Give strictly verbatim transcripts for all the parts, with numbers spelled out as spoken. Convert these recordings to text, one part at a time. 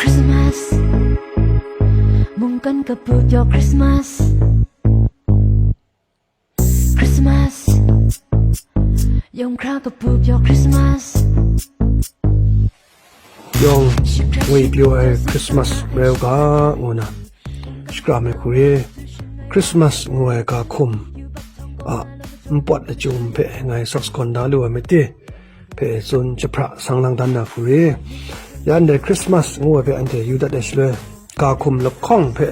Christmas. Mungkan kapu pyaw Christmas. Christmas. Yawng hkra kapu pyaw Christmas. Yawng ngwi pyaw ai Christmas rai u ga, ngu na shakram ai hku re. Christmas ngu ai ga hkum a npawt lachyum hpe ngai sawk sagawn da lu ai mati hpe tsun jahpra sang lang dan na hku re. Ya ndai Christmas ngu ai hpe anhte yu dat ai shaloi, ga hkum lahkawng hpe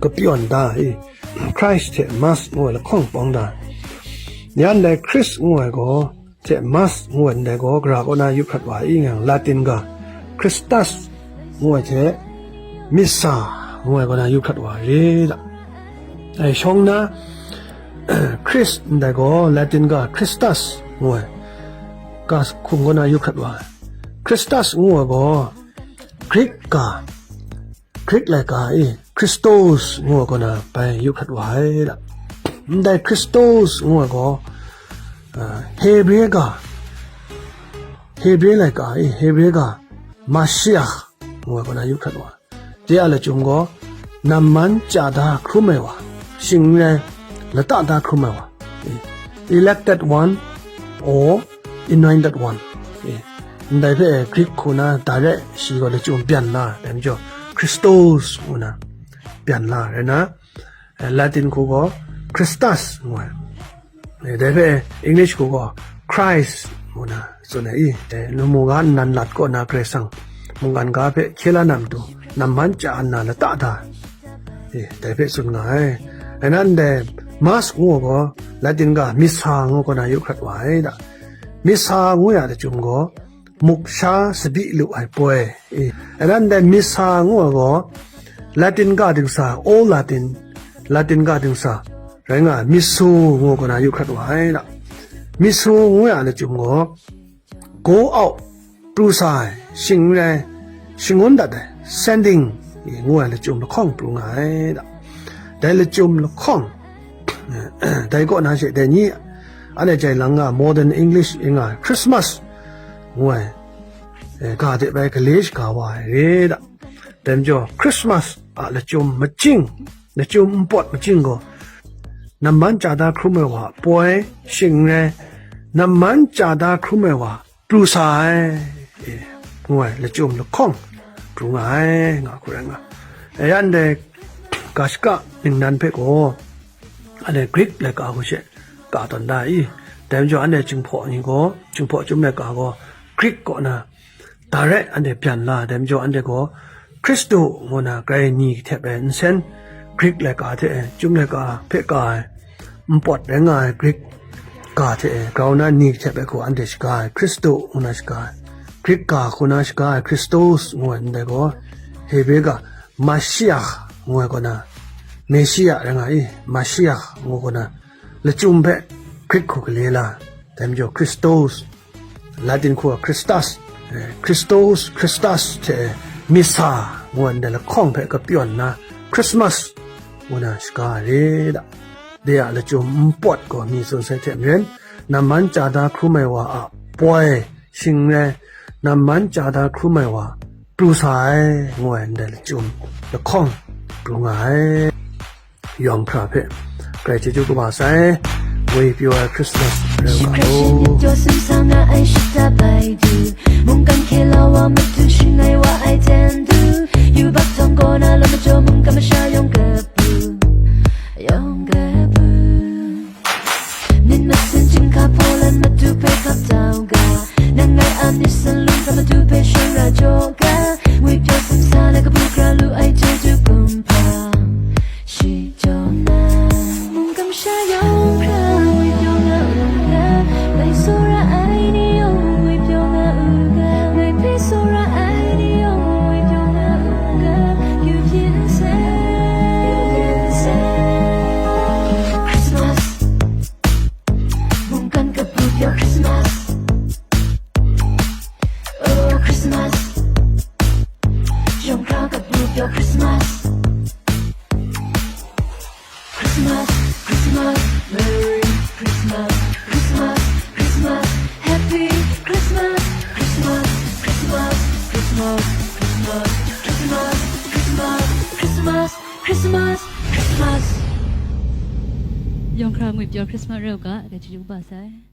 kapyawn da i, Christ hte Mass ngu ai lahkawng pawng da. Ya ndai Christ ngu ai gaw, hte Mass ngu ai ndai gaw, gara kaw na yu hkrat wa ai i, ngang Latin ga Christus ngu ai hte Missa ngu ai kaw na yu hkrat wa ai re da. Ai shawng na, Christ ndai gaw Latin ga Christus ngu ai ga hkum kaw na yu hkrat wa ai. Christus ngu ai gaw Greek ga, Greek laika i Christos ngu ai kaw na bai yu hkrat wa ai da. Ndai Christos ngu ai gaw, ah, Hebre ga, Hebre laika i Hebre ga, Mashiach ngu ai kaw na yu hkrat wa ai. De a lachyum gaw, namman chya da hkrum ai wa, shing n rai, lata da hkrum ai wa, elected one or anointed one. Ndai hpe Greek hku na direct shi gaw lachyum byan la ai majaw, Christos ngu na byan la ai rai na, Latin hku gaw Christus ngu ai. Dai hpe English hku gaw Christ ngu na tsun ai i, dai lamu ga nnan lat kaw na Karai Kasang mungkan ga hpe hkye la na matu, namman chya nna lata da, e, dai hpe tsun nga ai. Rai na ndai Mass ngu ai gaw Latin ga Missa ngu kaw na yu hkrat wa ai da. Missa ngu ya lachyum gaw, muk sha tsabyi lu ai poi. E, rai na ndai Missa ngu ai gaw, Latin ga dingsa, Old Latin, Latin ga dingsa, rai nga ai, Missa ngu kaw na yu hkrat wa ai da. Missa ngu ya lachyum gaw, go out, pru sa ai, shing n rai, shangun dat ai, sending, e, ngu ai lachyum lahkawng pru nga ai da. Dai lachyum lahkawng, dai kaw na she dai ni, anhte jai lang nga, modern English e nga ai, Christmas ngu ai, e, ga de bai gale shaga wa ai re da. Dai majaw, Christmas a lachyum machying, lachyum npawt machying gaw, namman chya da hkrum ai wa a poi, shing n rai, namman chya da hkrum ai wa pru sa ai, e, ngu ai lachyum lahkawng pru nga ai, nga hku rai nga. E, ya ndai ga shaka ningnan hpe gaw, anhte Greek laika hku she ka tawn da i? Dai majaw anhte Jinghpaw ni gaw, Jinghpaw chyum laika gaw, Greek kaw na direct anhte byan la ai, dai majaw anhte gaw Hkristu ngu na grai ni kahtep ai nsen, Greek laika hte chyum laika hpe ka ai, npawt rai nga ai Greek ga hte grau na ni kahtep ai hku anhte shaga ai, Hkristu ngu na shaga ai, Greek ga hku na shaga ai, Christos ngu ai ndai gaw, Hebre ga Mashiach ngu ai kaw na, Meshia rai nga i, Mashiach ngu kaw na, lachyum hpe Greek hku gale la, dai majaw Christos, Latin hku a Christus, e, Christos, Christus hte Missa ngu ai ndai lahkawng hpe kapyawn nna, Christmas ngu na shaga ai re da. De a lachyum npawt gaw mi tsun sai hte maren, namman chya da hkrum ai wa a poi, shing n rai, namman chya da hkrum ai wa pru sa ai, ngu ai ndai lachyum lahkawng pru nga ai. Yawng hkra hpe grai chyeju kaba sai, ngwi pyaw ai Christmas rai u ga law. Mungkan hkye la wa matu shangai wa ai ten du, yubak htawng kaw na lam majaw mungkan masha yawng kabu, yawng kabu. Myit masin chyinghka hpaw lan matu hpe hkap tau ga, nang ngai a myit san lung hkra matu hpe shara jaw ga, ngwi pyaw simsa na kabu hkra lu ai chyeju kumhpa, shi jaw na. Mungkan masha yawng hkra ngwi pyaw nga u ga, ngai tsawra ai ni yawng ngwi pyaw nga u ga, ngai hpe tsawra ai ni yawng ngwi pyaw nga u ga, yu hpyi n sai, yu hpyi n sai. Christmas. Mungkan kabu pyaw Christmas. Oh, Christmas. Yawng hkra kabu pyaw Christmas. Christmas, Christmas. Merry Christmas, Christmas, Christmas, Happy Christmas, Christmas, Christmas, Christmas, Christmas, Christmas, Christmas, Christmas, Christmas, Christmas. Yawng hkra ngwi pyaw Christmas rau ga, ga chyu ba sai.